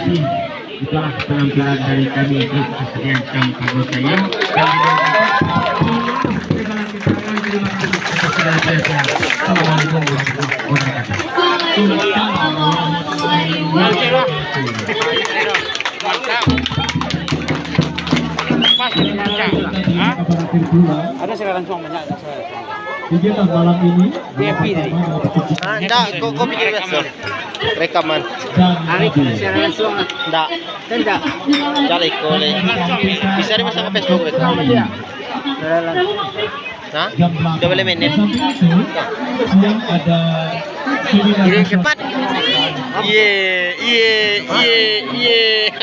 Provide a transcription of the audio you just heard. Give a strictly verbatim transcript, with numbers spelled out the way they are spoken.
Itulah penampilan dari kami, grup kesenian Cempaka Sayang. Assalamualaikum warahmatullahi wabarakatuh. Ada sekarang suang banyak, ada sekarang suang. Kegiatan malam ini. Ah, ndak, kok, kok video biasa? Rekaman. Ari, siaran langsung lah. Ndak. Kan ndak? Cari ko le. Bisa dimasang ke Facebook itu. Nah, dua belas menit. Jadi cepat. Iye, iye, iye, iye.